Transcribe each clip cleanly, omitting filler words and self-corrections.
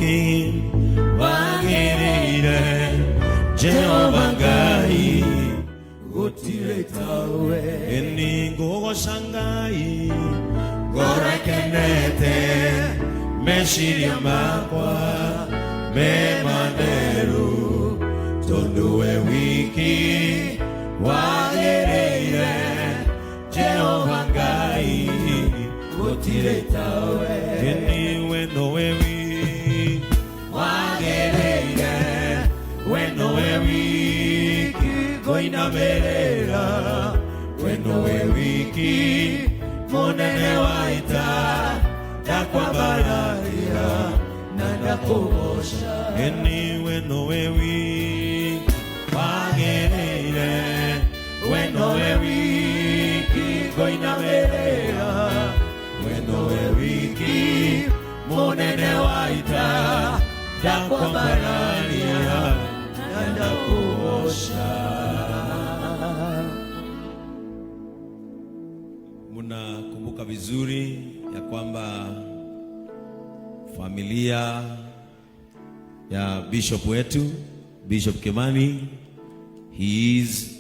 Wiki wagĩrĩire Jehova Ngai Gũtirĩ tawe. Ĩni ngũgoca Ngai ngoro ĩkenete, meciria makwa me matheru, tondũ we wiki wagĩrĩire Jehova Ngai Gũtirĩ tawe. Ĩni we nowe wiki wagĩrĩire, we nowe wiki ngũinamĩrĩra, we nowe wiki mũnene wa ita, ndakwambararia na ndakũgoca. Ĩni we nowe wiki wagĩrĩire, we nowe wiki ngũinamĩrĩra, we nowe wiki mũnene wa ita, ndakwambararia na ndakũgoca. Mnakumbuka vizuri ya kwamba familia ya bishop wetu, Bishop Kimani, he is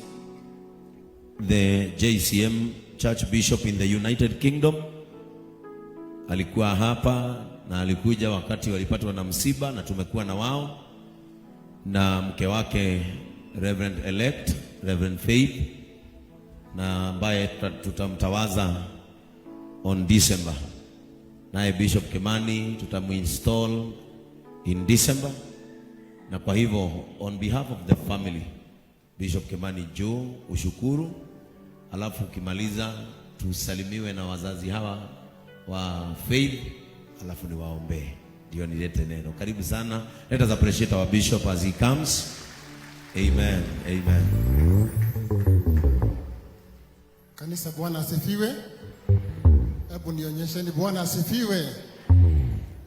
the JCM Church Bishop in the United Kingdom. Alikuwa hapa na alikuja wakati walipatwa na msiba na tumekuwa na wao na mke wake Reverend elect Reverend Faith, na ambaye tutamtawaza on December. Naye Bishop Kimani tutamuinstall in December, na kwa hivyo on behalf of the family, Bishop Kimani, njoo ushukuru, alafu ukimaliza tusalimiwe na wazazi hawa wa Faith, alafu niwaombee ndio nilete neno. Karibu sana. Let us appreciate our bishop as he comes. Amen. Amen. Kanisa, Bwana asifiwe. Hebu nionyesheni, Bwana asifiwe.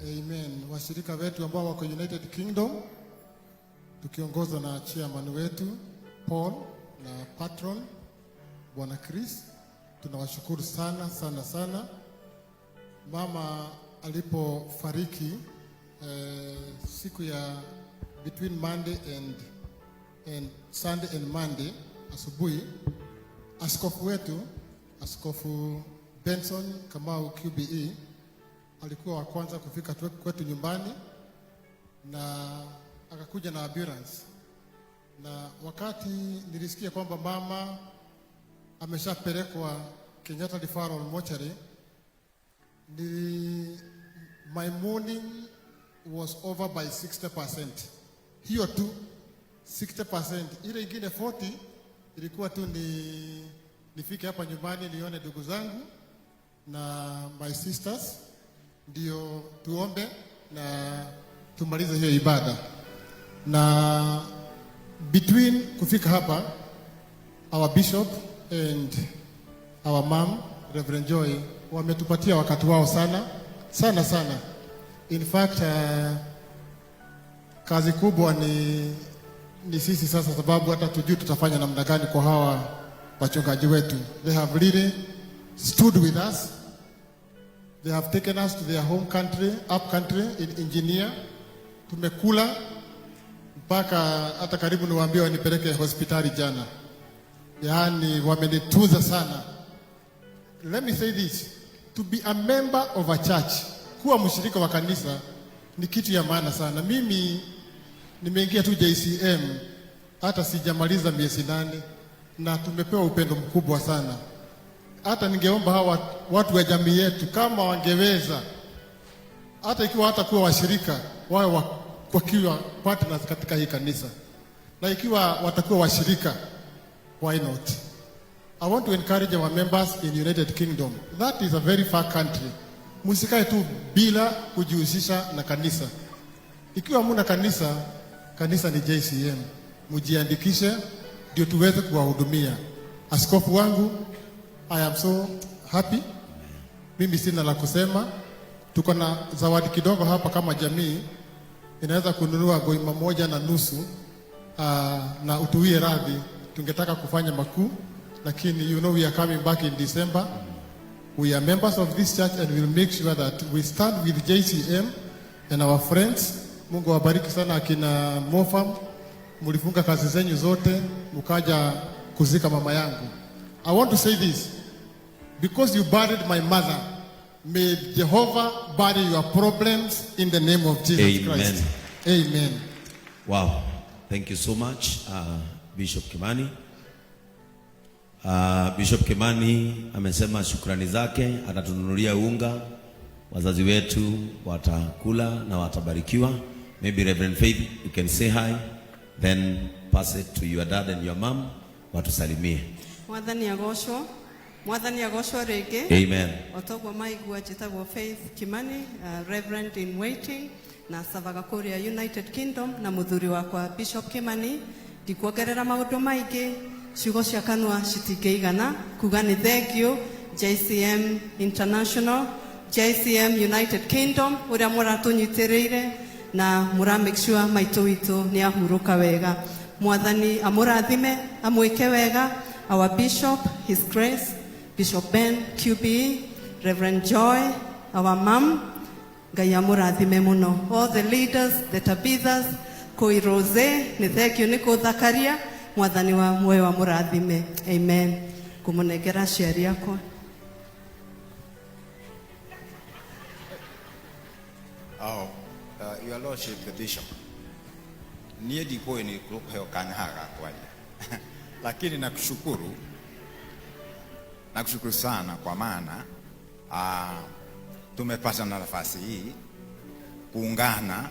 Amen. Washirika wetu ambao wako United Kingdom tukiongozwa na chairman wetu Paul na patron Bwana Chris, tunawashukuru sana sana sana. Mama alipofariki siku ya between Monday and Sunday and Monday asubuhi, askofu wetu, Askofu Benson Kamau QBE, alikuwa wa kwanza kufika kwetu nyumbani na akakuja na ambulance, na wakati nilisikia kwamba mama ameshapelekwa Kenyatta Referral Mortuary, my mourning was over by 60%. Hiyo tu 60%, ile ingine 40 ilikuwa tu ni nifike hapa nyumbani nione ndugu zangu na my sisters, ndio tuombe na tumalize hiyo ibada. Na between kufika hapa, our bishop and our mom Reverend Joy wametupatia wakati wao sana sana sana. In fact, kazi kubwa ni sisi sasa, sababu hata tujui tutafanya namna gani kwa hawa wachungaji wetu. They have really stood with us. They have taken us to their home country, up country in Engineer. Tumekula mpaka hata karibu niwaambie wanipeleke hospitali jana. Yaani wamenitunza sana. Let me say this, to be a member of a church, kuwa mshirika wa kanisa ni kitu ya maana sana. Mimi nimeingia tu JCM hata sijamaliza miezi 8 na tumepewa upendo mkubwa sana. Hata ningeomba hawa watu wa jamii yetu kama wangeweza, hata ikiwa hata kuwa washirika wawe wakiwa partners katika hii kanisa, na ikiwa watakuwa washirika, why not? I want to encourage our members in United Kingdom. That is a very far country. Msikae tu bila kujihusisha na kanisa. Ikiwa muna kanisa, kanisa ni JCM. Mujiandikishe ndio tuweze kuwahudumia. Askofu wangu, I am so happy. Mimi sina la kusema. Tuko na zawadi kidogo hapa kama jamii, inaweza kununua goima 1.5, na utuwie radhi, tungetaka kufanya makuu, lakini you know we are coming back in December. We are members of this church and we'll make sure that we stand with JCM and our friends. Mungu awabariki sana akina Mofam, mlifunga kazi zenyu zote mkaja kuzika mama yangu. I want to say this: because you buried my mother, may Jehovah bury your problems in the name of Jesus Amen. Christ. Amen. Wow. Thank you so much, Bishop Kimani. Bishop Kimani amesema shukrani zake, atatununulia unga, wazazi wetu watakula na watabarikiwa. Maybe Reverend Faith, you can say hi, then pass it to your dad and your mom, watusalimie. Mwathani agocwo, Mwathani agocwo rĩngĩ. Amen. O toguo maigua, njĩtagwo Faith Kimani, reverend in waiting, na savaga kũrĩa United Kingdom na mũthuri wakwa Bishop Kimani. Ndikuongerera maũndũ maingĩ, ciugo cia kanua citingĩigana kuga nĩ thank you JCM International, JCM United Kingdom, ũrĩa mũratũnyitĩrĩire na mũra make sure maitũ witũ nĩ ahurũka wega. Mwathani amũrathime, amwĩke wega. Our bishop, His Grace Bishop Ben QBE, Reverend Joy, our mom, Ngai amũrathime mũno. All the leaders, the Tabithas, Koi Rose, nĩ thank you nĩ kũthakaria. Mwathani wa muoyo amũrathime. Amen. Kũmũnengera aciari akwa. Oh, Your Lordship the Bishop, niĩ ndikũĩ nĩ kũheo kanya haha ga kwaria, lakini nakushukuru, nakushukuru sana kwa maana tumepata na nafasi hii kuungana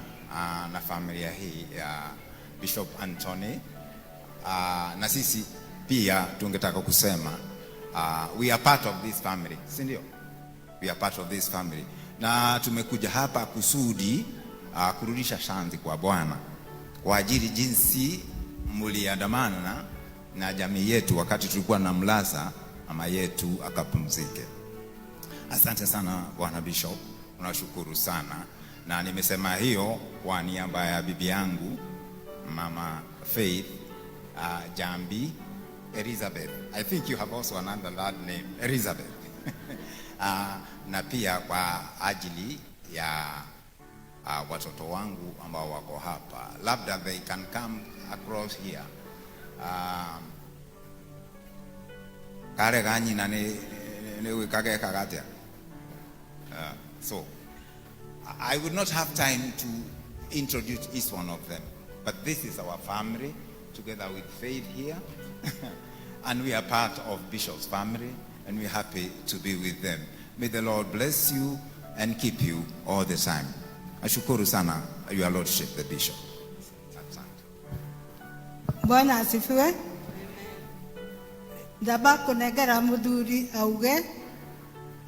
na familia hii ya Bishop Anthony, na sisi pia tungetaka kusema we are part of this family, si ndio? We are part of this family, na tumekuja hapa kusudi kurudisha shanzi kwa Bwana kwa ajili jinsi mliandamana na jamii yetu wakati tulikuwa na mlaza mama yetu akapumzike. Asante sana, Bwana Bishop, tunashukuru sana, na nimesema hiyo kwa niaba ya bibi yangu, Mama Faith Jambi Elizabeth. I think you have also another third name, Elizabeth. Na pia kwa ajili ya watoto wangu ambao wako hapa, labda they can come across here. Kare ga nyina nĩ gwĩkaga ekaga atĩa? So I would not have time to introduce each one of them, but this is our family together with Faith here, and we are part of Bishop's family, and we're happy to be with them. May the Lord bless you and keep you all the time. Ashukuru sana, Your Lordship the Bishop. Asante. Bwana asifiwe. Ndamba kũnengera mũthuri auge.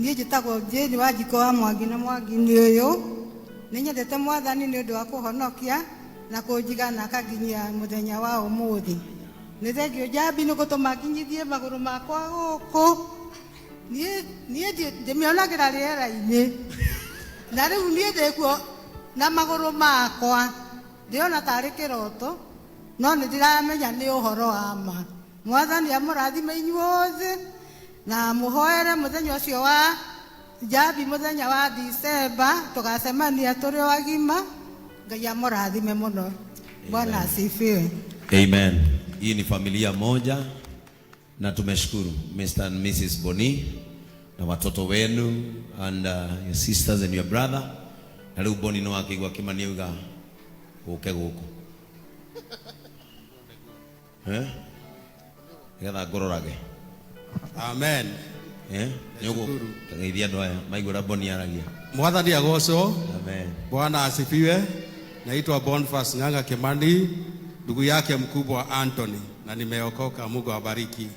Niĩ njĩtagwo Jane Wanjikũ wa Mwangi, na Mwangi nĩ ũyũ. Nĩ nyendete Mwathani nĩ ũndũ wa kũhonokia na kũnjiga na akanginyia mũthenya wa ũmũthĩ. Nĩ thengio Njambi nĩ gũtũma nginyithie magũrũ makwa gũkũ. Niĩ ndĩmĩonagĩra rĩera-inĩ, na rĩu niĩ ndĩkuo na magũrũ makwa, ndĩrona tarĩ kĩroto, no nĩ ndĩramenya nĩ ũhoro wa ma. Mwathani amũrathime inyuothe na mũhoere mũthenya ũcio wa Njambi, mũthenya wa Disemba tũgacemania tũrĩ o agima. Ngai amũrathime mũno. Bwana asifiwe. Amen. Hii ni familia moja na tumeshukuru Mr. and Mrs. Boni na watoto wenu and your sisters and your brother. Na rĩu Boni no akĩigua Kĩmani auga ũke gũkũ. Eh? Nĩgetha ngũrorage. Amen. Eh? Nĩ ũgũgeithia andũ aya maigua ũrĩa Boni aragia. Mwathani agocwo. Amen. Bwana asifiwe. Naitwa Boniface Ng'ang'a Kimani, ndugu yake mkubwa Anthony, na nimeokoka. Mungu awabariki.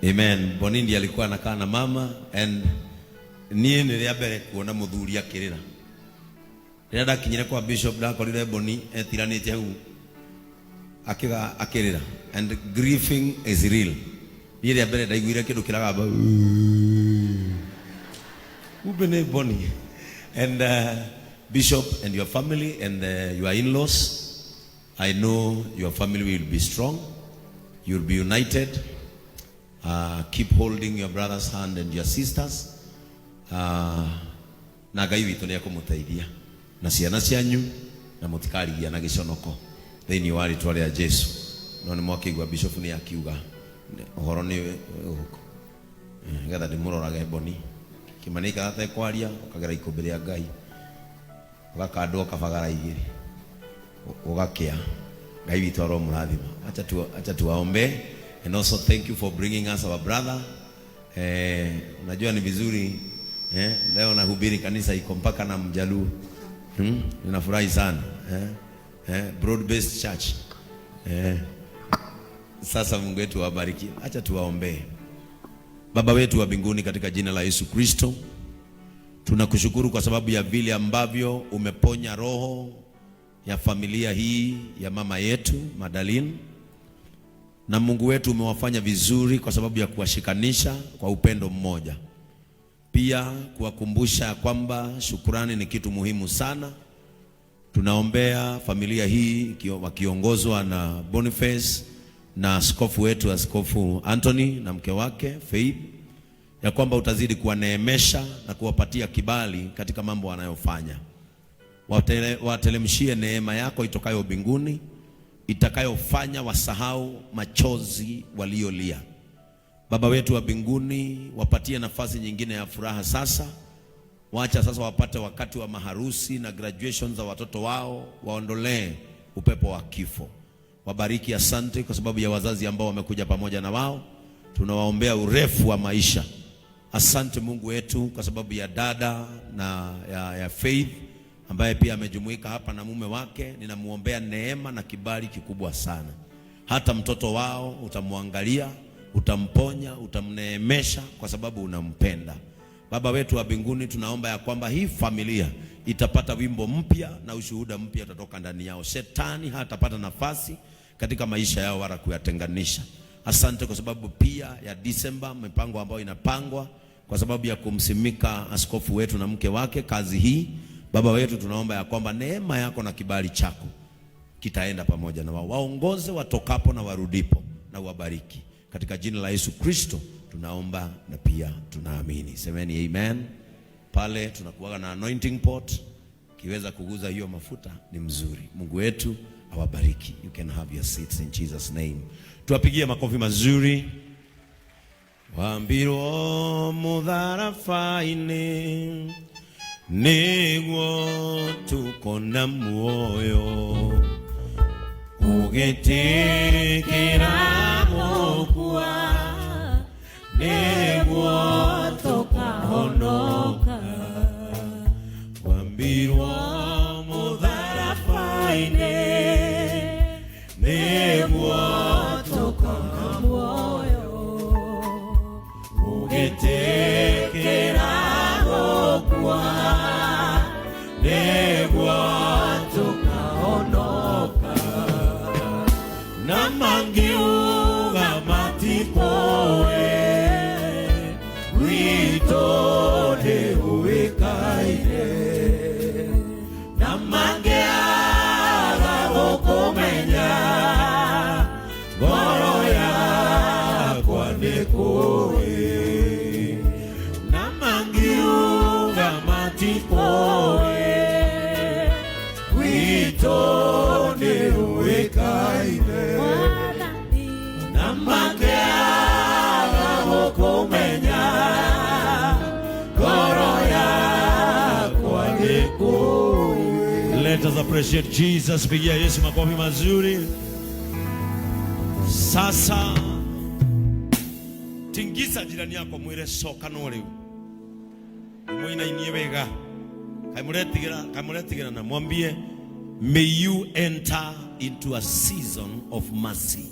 Amen. Boni ndiye alikuwa anakaa na mama, and niĩ nĩ rĩa mbere kuona mũthuri akĩrĩra. Rĩrĩa ndakinyire kwa bishop, ndakorire Boni etiranĩtie hau akiga akĩrĩra, and grieving is real. Niĩ rĩa mbere ndaiguire kĩndũ kĩragamba, kumbe nĩ Boni. And Bishop and your family and your in-laws, I know your family will be strong, you'll be united. Keep holding your brother's hand and your sisters. Na Ngai witũ nĩ ekũmũteithia na ciana cianyu. Na mũtikarigia na gĩconoko thĩinĩ wa rĩtwa rĩa Jesu. No nĩ mwakĩigua bishop nĩ akiuga ũhoro nĩ ũhũkũ nĩgetha ndĩmũrorage mboni. Kĩmani aikara atekwaria ũkagera ikũmbĩ rĩa Ngai, ũgakandwo kabagara igĩrĩ ũgakĩa. Ngai witũ aromũrathima. Acha tuwaombe. And also thank you for bringing us our brother. Unajua ni vizuri, leo nahubiri kanisa iko mpaka na Mjaluo. Ninafurahi sana. Broad based church. Sasa Mungu wetu awabariki. Acha tuwaombee. Baba wetu wa mbinguni, katika jina la Yesu Kristo, tunakushukuru kwa sababu ya vile ambavyo umeponya roho ya familia hii ya mama yetu Madalene. Na Mungu wetu umewafanya vizuri kwa sababu ya kuwashikanisha kwa upendo mmoja. Pia kuwakumbusha kwamba shukurani ni kitu muhimu sana. Tunaombea familia hii wakiongozwa na Boniface na askofu wetu Askofu Anthony na mke wake Faith, ya kwamba utazidi kuwaneemesha na kuwapatia kibali katika mambo wanayofanya. Watelemshie neema yako itokayo mbinguni, itakayofanya wasahau machozi waliolia. Baba wetu wa mbinguni, wapatie nafasi nyingine ya furaha sasa. Wacha sasa wapate wakati wa maharusi na graduation za watoto wao, waondolee upepo wa kifo. Wabariki, asante kwa sababu ya wazazi ambao wamekuja pamoja na wao. Tunawaombea urefu wa maisha. Asante Mungu wetu kwa sababu ya dada na ya Faith ambaye pia amejumuika hapa na mume wake. Ninamuombea neema na kibali kikubwa sana. Hata mtoto wao utamwangalia, utamponya, utamneemesha kwa sababu unampenda. Baba wetu wa mbinguni, tunaomba ya kwamba hii familia itapata wimbo mpya na ushuhuda mpya utatoka ndani yao. Shetani hatapata nafasi katika maisha yao wala kuyatenganisha. Asante kwa sababu pia ya Disemba, mipango ambayo inapangwa kwa sababu ya kumsimika askofu wetu na mke wake kazi hii. Baba wetu, tunaomba ya kwamba neema yako na kibali chako kitaenda pamoja na wao. Waongoze watokapo na warudipo na uwabariki. Katika jina la Yesu Kristo tunaomba na pia tunaamini. Semeni amen. Pale tunakuwa na anointing pot. Kiweza kuguza hiyo mafuta ni mzuri. Mungu wetu awabariki. You can have your seats in Jesus' name. Tuwapigie makofi mazuri. Wambirwo mutharabaini niguo tukona muoyo, ugitikira gukua niguo tukahonoka. Wambirwo mutharabaini niguo tukona muoyo, ugitikira gukua niguo tukahonoka. Na mangiuga matikoe wito nĩũĩkaine, na mangĩaga gũkũmenya ngoro yakwa nĩkũĩ. Na mangiuga matikoe wito nĩũĩkaine, na mangĩaga gũkũmenya ngoro yakwa nĩkũĩ. Let us appreciate Jesus. Pigia Yesu makofi mazuri. Sasa tingisa jirani yako mwire coka no riu mwinainie wega kaimuretigera na mwambie, may you enter into a season of mercy.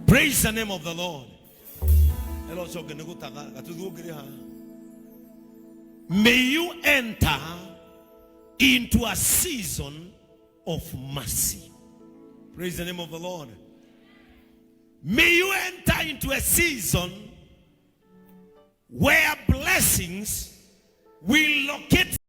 Praise the name of the Lord. Elo coke nigutaga gatuthuo ha. May you enter into a season of mercy. Praise the name of the Lord. May you enter into a season where blessings will locate